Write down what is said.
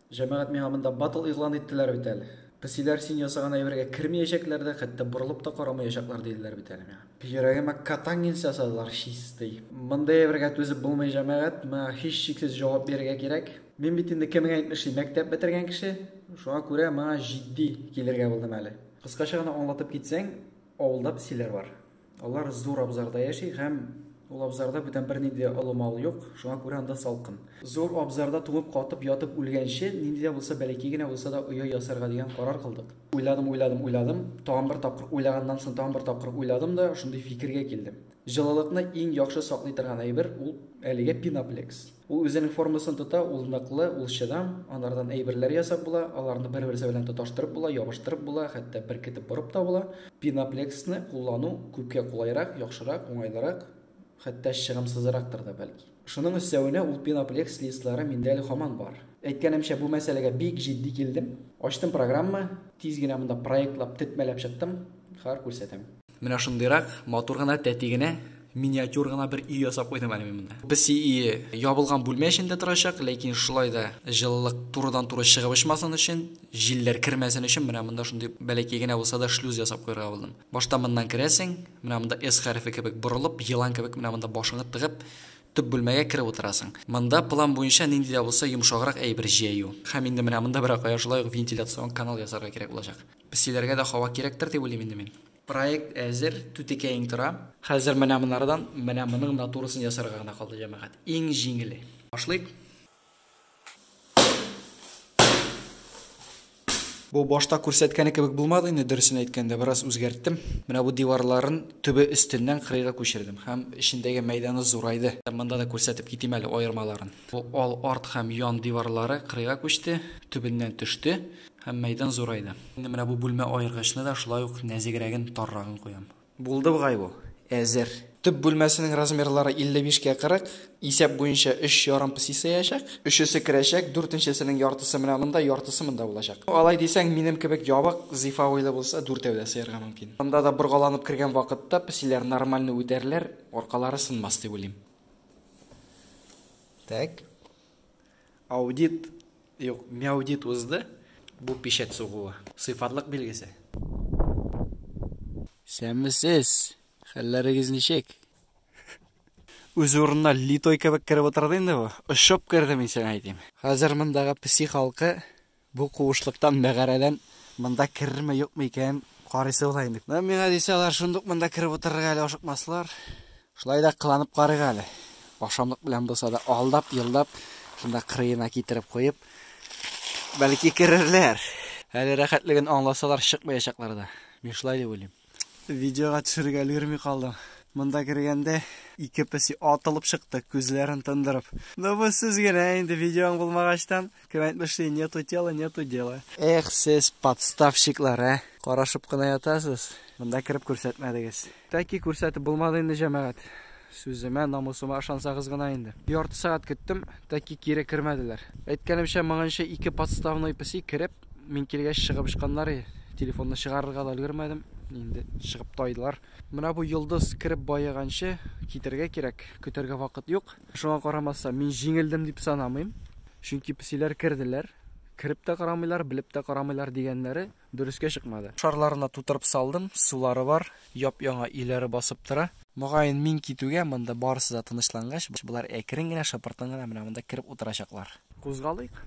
Җәмәгать, миңа монда батл игълан иттеләр бит әле. Песиләр син ясаган әйбергә кермиячәкләр дә, хәтта борылып та карамаячаклар, диделәр бит әле миңа. Йөрәгемә катангенс ясадылар чистый. Мондый әйбергә түзеп булмый, җәмәгать, моңа һичшиксез җавап бирергә кирәк. Мин бит инде кемең әйтмешли, мәктәп бетергән кеше, шуңа күрә моңа җитди килергә булдым әле. Кыскача гына аңлатып китсәң, авылда песиләр бар. Алар зур абзарда яши һәм ул абзарда бүтән бернинди дә олы мал юк, шуңа күрә анда салкын. Зур абзарда туңып катып ятып үлгәнче, нинди дә булса бәләкәй генә булса да оя ясарга дигән карар кылдык. Уйладым, уйладым, уйладым, тагын бер тапкыр уйлаганнан соң тагын бер тапкыр уйладым да шундый фикергә килдем. Җылылыкны иң яхшы саклый торган әйбер ул әлегә пеноплекс. Ул үзенең формасын тота, ул ныклы, ул чыдам, анардан әйберләр ясап була, аларны бер-берсе белән тоташтырып була, ябыштырып була, хәтта беркетеп борып та була. Пеноплексны куллану күпкә кулайрак, яхшырак, уңайлырак, хәтта чыгымсызрактыр да бәлки. Шуның өстәвенә ул пеноплекс листлары миндә әле һаман бар. Әйткәнемчә, бу мәсьәләгә бик җитди килдем. Ачтым программа, тиз генә монда проектлап, тетмәләп чыктым. Хәзер күрсәтәм. Менә шундыйрак, матур гына, тәти генә, миниатюр гына бер өй ясап куйдым әле мин монда. Песи өе ябылган бүлмә эчендә торачак, ләкин шулай да җылылык турыдан-туры чыгып очмасын өчен, җилләр кермәсен өчен менә монда шундый бәләкәй генә булса да шлюз ясап куярга булдым. Башта моннан керәсең, менә монда S хәрефе кебек борылып, елан кебек менә монда башыңны тыгып, төп бүлмәгә кереп утырасың. Монда план буенча нинди дә булса йомшаграк әйбер җәю. Һәм инде менә монда берәр кая шулай ук вентиляцион канал ясарга кирәк булачак. Песиләргә дә һава кирәктер дип уйлыйм инде мин. Проект әзер, түтекәең тора. Хәзер менә монардан, менә моның натурасын ясарга гына калды, җәмәгать. Иң җиңеле. Башлыйк. Бу башта күрсәткәне кебек булмады инде, дөресен әйткәндә, бераз үзгәрттем. Менә бу диварларын төбе өстеннән кырыйга күчердем һәм эчендәге мәйданы зурайды. Монда да күрсәтеп китим әле аермаларын. Бу ал арт һәм ян диварлары кырыйга күчте, төбеннән төште. Һәм мәйдан зурайды. Инде менә бу бүлмә аергычны да шулай ук нәзегрәген, таррагын куям. Булды бугай бу. Әзер. Төп бүлмәсенең размерлары 55 кә 40. Исәп буенча өч ярым песи сыячак. Өчесе керәчәк, дүртенчесенең яртысы менә монда, яртысы монда булачак. Алай дисәң, минем кебек ябык, зифа буйлы булса, дүртәү дә сыярга мөмкин. Монда да боргаланып кергән вакытта песиләр нормально үтәрләр, аркалары сынмас дип уйлыйм. Так. Аудит, юк, мяудит узды. Бу печать сугуы. Сыйфатлык билгесе. Исәнмесез! Хәлләрегез ничек? Үз урынына литой кебек кереп утырды инде бу. Очып керде, мин сиңа әйтим. Хәзер мондагы песи халкы Бу куышлыктан, мәгарәдән монда керерме, юкмы икәнен карыйсы була инде. Менә миңа дисә, алар шундук монда кереп утырырга әле ашыкмаслар. Шулай да кыланып карыйк әле. Ашамлык белән булса да алдап, елдап, шунда кырыена китереп куеп, бәлки керерләр. Әле рәхәтлеген аңласалар, чыкмаячаклар да. Мин шулай дип уйлыйм. Видеога төшерергә өлгерми калдым. Монда кергәндә ике песи атылып чыкты, күзләрен тындырып. Ну бу сүз генә инде видеоң булмагачтан, кем әйтмешли, нету тела, нету дела. Эх, сез подставщиклар, ә? Карашып кына ятасыз. Монда кереп күрсәтмәдегез. Тәки күрсәтеп булмады инде, җәмәгать. Сүземә, намусыма ышансагыз гына инде. Ярты сәгать көттем, тәки кире кермәделәр. Әйткәнемчә, моңынчы ике подставной песи кереп, Мин килгәч чыгып очканнар, телефонны чыгарырга да өлгермәдем. Инде чыгып тайдылар. Менә бу йолдыз кереп баеганчы китәргә кирәк, көтәргә вакыт юк. Шуңа карамастан, мин җиңелдем дип санамыйм. Чөнки песиләр керделәр. Кереп тә карамыйлар, белеп тә карамыйлар дигәннәре дөрескә чыкмады. Шарларына тутырып салдым, сулары бар, яп-яңа өйләре басып тора. Мөгаен, мин китүгә монда барысы да тынычлангач, болар әкрен генә, шыпыртын гына менә монда кереп утырачаклар. Кузгалыйк.